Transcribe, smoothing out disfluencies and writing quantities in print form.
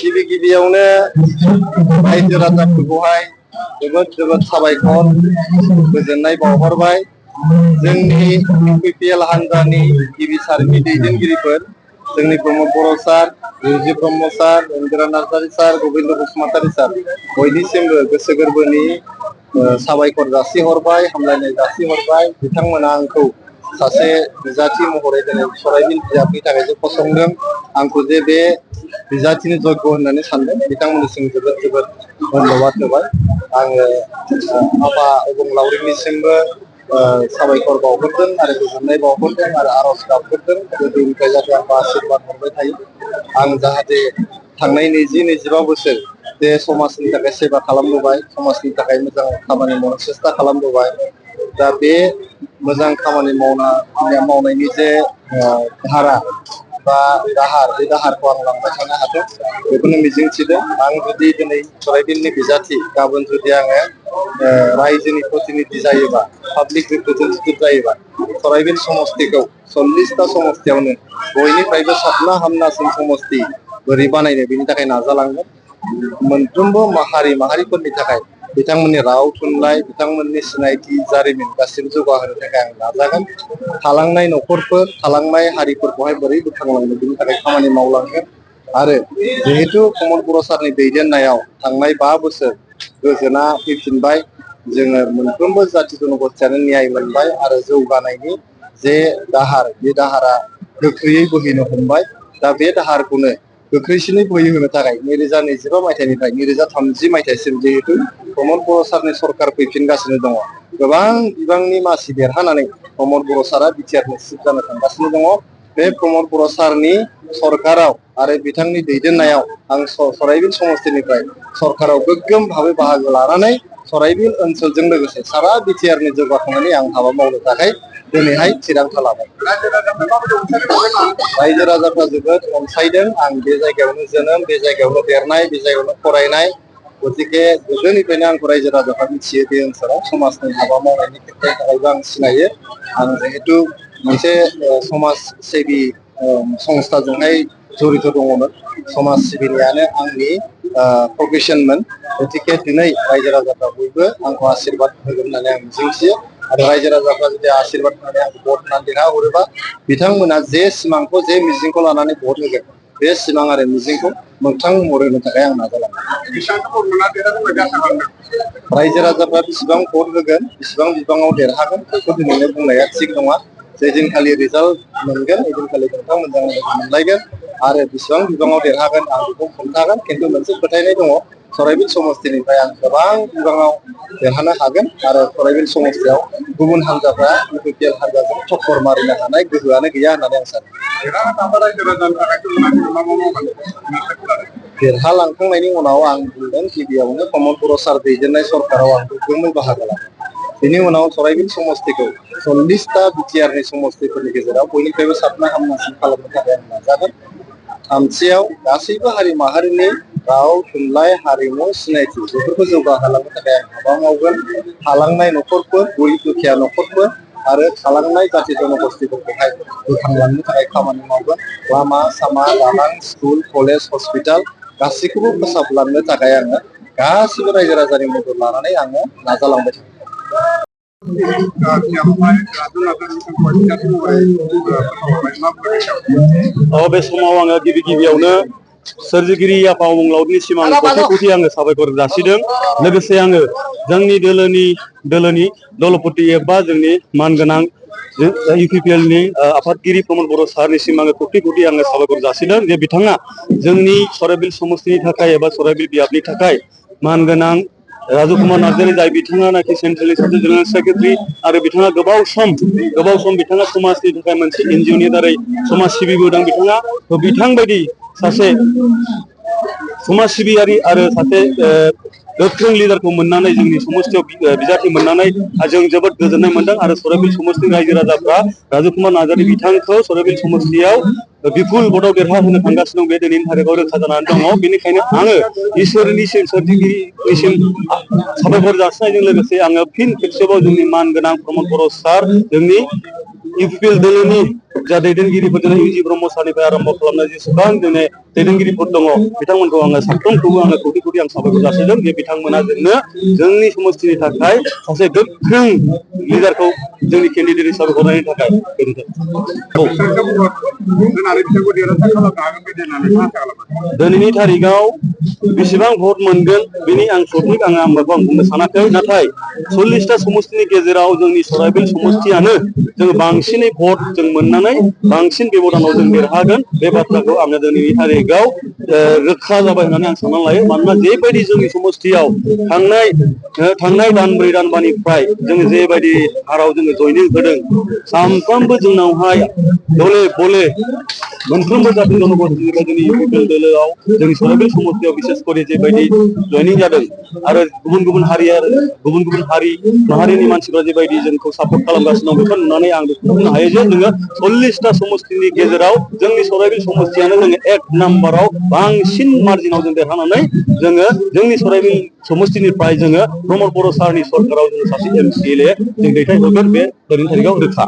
गिबि गिबियावनो रायजो राजाफोरखौहाय जोबोद जोबोद साबायखर गोजोननाय बावहरबाय। जोंनि इउपिपिएल हान्जानि गिबि सारिनि दैदेनगिरिफोर जोंनि प्रमद बर' सार, रिजि ब्रह्म सार, इन्दिरा नार्जारि सार, गबिन्द बसुमतारि सार बयनिसिमबो गोसो गोरबोनि साबायखर जासिहरबाय, हामलायनाय जासिहरबाय। बिथांमोना आंखौ सासे बिजाथि महरै दिनै सराइबिल बिजाबनि थाखाय जे फसंदों, आंखौ जे बे बिजाथिनि जग्य होननानै सानदों, बिथांमोननिसिम जोबोद जोबोद धन्यबाद होबाय। आङो आफा अबंलावरिनिसिमबो साबायखर बावहरदों आरो गोजोननाय बावहरदों आरो आरज गाबहरदों गोदोनिफ्राय जाहाथे आंखौ आशीर्बाद हरबाय थायो। आं जाहाथे थांनाय 20-25 बोसोर जे समाजनि थाखाय सेबा खालामबोबाय, समाजनि थाखाय मोजां खामानि मावनो सेस्था खालामबोबाय, दा बे मोजां खामानि मावनायनि जे धारा बा दाहार, बे दाहारखौ आं लांबाय थानो हाथों बेखौनो मिजिंथिदों। आं जुदि दिनै सराइबिलनि बिजाथि, गाबोन जुदि आङो रायजोनि प्रतिनिधि जायोबा, पाब्लिक रिप्रेजेन्टेटिभ जायोबा, सराइबिल समस्तिखौ 40टा समस्तियावनो बयनिफ्रायबो साबना हामनासिन समस्ति बोरै बानायनो बेनि थाखाय नाजालांगोन। मोनफ्रोमबो हारि माहारिफोरनि थाखाय बिथांमोननि राव थुनलाइ, बिथांमोननि सिनायथि, जारिमिन गासिबो जौगाहोनो थाखाय आं नाजागोन। थालांनाय न'खरफोर, थालांनाय हारिफोरखौहाय बोरै बोखांलांनो बेनि थाखाय खामानि मावलांगोन। आरो जिहेतु प्रमद बर' सारनि दैदेननायाव थांनाय 5 बोसोर गोजोना फैफिनबाय, जोङो मोनफ्रोमबो जाथि जनगोष्ठियानो न्याय मोनबाय आरो जौगानायनि जे दाहार, बे दाहारा गोख्रैयै बोहैनो हमबाय। दा बे दाहारखौनो गोख्रैसिनै बोहैहोनो थाखाय 2025 मायथाइनिफ्राय 2030 मायथाइसिम जिहेतु प्रमद बर' सारनि सरकार फैफिनगासिनो दङ, गोबां बिबांनि मासि देरहानानै प्रमद बर' सारा बिटिआरनि चिफ जानो थांगासिनो दङ। बे प्रमद बर' सारनि सरकाराव आरो बिथांनि दैदेननायाव आं सराइबिल समस्तिनिफ्राय सरकाराव गोग्गोम भाबै बाहागो लानानै सराइबिल ओनसोलजों लोगोसे सारा बिटिआरनि जौगाखांनायनि आं हाबा मावनो थाखाय दिनैहाय थिरांथा लाबाय। रायजो राजाफ्रा जोबोद अनसायदों। आं बे जायगायावनो जोनोम, बे जायगायावनो देरनाय, बे जायगायावनो फरायनाय, गतिके गोदोनिफ्रायनो आंखौ रायजो राजाफ्रा मिथियो। बे ओनसोलाव समाजनि हाबा मावनायनि खेत्रनि थाखायबो आं सिनायो। आं जिहेतु मोनसे समाज सिबि संस्थाजोंहाय जड़ित दङमोन, समाज सिबिनायानो आंनि प्रफेसनमोन। गतिके दिनै रायजो राजाफ्रा बयबो आंखौ आशीर्बाद होगोन होननानै आं मिजिंथियो। आरो रायजो राजाफ्रा जुदि आशीर्बाद होनानै आंखौ भट होनानै देरहाहरोबा, बिथांमोना जे सिमांखौ, जे मिजिंखौ लानानै भट होगोन, बे सिमां आरो मिजिंखौ मोगथां महर होनो थाखाय आं नाजालांगोन। रायजो राजाफ्रा बेसेबां भट होगोन, बेसेबां बिबाङाव देरहागोन, बेखौ दिनैनो बुंनाया थिग नङा। जे दिनखालि रिजाल्ट मोनगोन, ओइदिनखालि नोंथांमोनजों मोनलायगोन आरो बेसेबां बिबाङाव देरहागोन आं बेखौ खोन्थागोन। खिन्थु मोनसे फोथायनाय दङ, सराइबिल समस्तिनिफ्राय आं गोबां बिबाङाव देरहानो हागोन आरो सराइबिल समस्तियाव गुबुन हान्जाफ्रा इउपिपिएल हान्जाजों टक्कर मारिनो हानाय गोहोआनो गैया होननानै आं सानो। देरहालांखांनायनि उनाव आं बुंदों, गिबियावनो प्रमद बर' सार दैदेननाय सरकाराव आं गोग्गोमै बाहागो लागोन। बेनि उनाव सराइबिल समस्तिखौ 40टा बिटिआरनि समस्तिफोरनि गेजेराव बयनिफ्रायबो साबना हामनासिन खालामनो थाखाय आं नाजागोन। थामथियाव गासैबो हारि माहारिनि राव थुनलाइ, हारिमु, सिनायथि बेफोरखौ जौगाहोलांनो थाखाय आं हाबा मावगोन। थालांनाय न'खरफोर, गरिब दुखिया न'खरफोर आरो थालांनाय जाथि जनगोष्ठिफोरखौहाय बोखांलांनो थाखाय खामानि मावगोन। लामा सामा, दालां, स्कुल, कलेज, हस्पिटाल गासैखौबो फोसाबलांनो थाखाय आङो गासिबो रायजो राजानि मदद लानानै आङो नाजालांबाय थागोन। बे समाव आङो गिबि गिबियावनो सोरजिगिरि आफा अबंलावरिनिसिम आं खौथि खौथि आङो साबायखर जासिदों। लोगोसे आङो जोंनि दोलोनि दलपति एबा जोंनि मानगोनां इउपिपिएलनि आफादगिरि प्रमद बर' सारनिसिम आङो खौथि खौथि आङो साबायखर जासिदों जे बिथाङा जोंनि सराइबिल समस्तिनि थाखाय एबा सराइबिल बियाबनि थाखाय मानगोनां राजु कुमार नार्जारि, जाय बिथाङानाखि सेन्ट्रेलनि सासे जेनेरेल सेक्रेटारि आरो बिथाङा गोबाव सम बिथाङा समाजनि थाखाय मोनसे एनजिअनि दारै समाज सिबिबोदों। बिथां बायदि सासे समाज सिबियारि आरो सासे गोख्रों लिडारखौ मोननानै जोंनि समस्तियाव बिजाथि मोननानै जों जोबोद गोजोननाय मोनदों। आरो सराइबिल समस्तिनि रायजो राजाफ्रा राजु कुमार नार्जारि बिथांखौ सराइबिल समस्तियाव बिपुल भटआव देरहाहोनो थांगासिनो दं। बे दिनैनि थारिखआव रोखा जानानै दङ। बेनिखायनो आङो इसोरनिसिम, सोरजिगिरिनिसिम साबायखर जासिनायजों लोगोसे आङो फिन खेबसेबाव जोंनि मानगोनां प्रमद बर' सार, जोंनि इउपिपिएल दोलोनि जा दैदेनगिरिफोर दिनै इउजि ब्रह्म सारनिफ्राय आरम्भ खालामनाय जेसेबां दिनै दैदेनगिरिफोर दङ बिथांमोनखौ आङो साफ्रोमखौबो आङो खौथि खौथि आं साबायखर जासिदों जे बिथांमोना जोंनो जोंनि समस्तिनि थाखाय सासे गोख्रों लिडारखौ जोंनि केन्डिडेट हिसाबै हरनायनि थाखाय दिनैनि थारिखआव बेसेबां भट मोनगोन बेनि आं सঠিक आं बुंनो सानाखै नाथाय 40टा समस्तिनि गेजेराव जोंनि सराइबिल समस्तियानो जों बांसिनै भट जों मोननानै बांसिन बेब'धानाव जों देरहागोन बे बाथ्राखौ आङो दिनैनि थारिखआव रोखा जाबाय होननानै आं सानना लायो मानोना जेबायदि जोंनि समस्तियाव थांनाय दानब्रै दानबानिफ्राय जोङो जेबायदि हाराव जोङो जयनिं होदों सानफ्रोमबो जोंनावहाय दले बले मोनफ्रोमबो जाथि जनगोष्ठीनिफ्राय जोंनि इउपिपिएल दोलोआव जोंनि सराइबिल समस्तियाव बिसेस करे जेबायदि जयनिं जादों आरो गुबुन गुबुन हारि माहारिनि मानसिफ्रा जेबायदि जोंखौ सापर्ट खालामगासिनो दं बेखौ नुनानै आं बेखौ बुंनो हायो जे जोङो 40टा समस्तिनि गेजेराव जोंनि सराइबिल समस्तियानो जोङो 1 नाम्बाराव बांसिन मार्जिनाव जों देरहानानै जोङो जोंनि सराइबिल समस्तिनिफ्राय जोङो प्रमद बर' सारनि सरकाराव जोङो सासे MCLA जों दैथायहरगोन बे दिनैनि थारिखआव रोखा।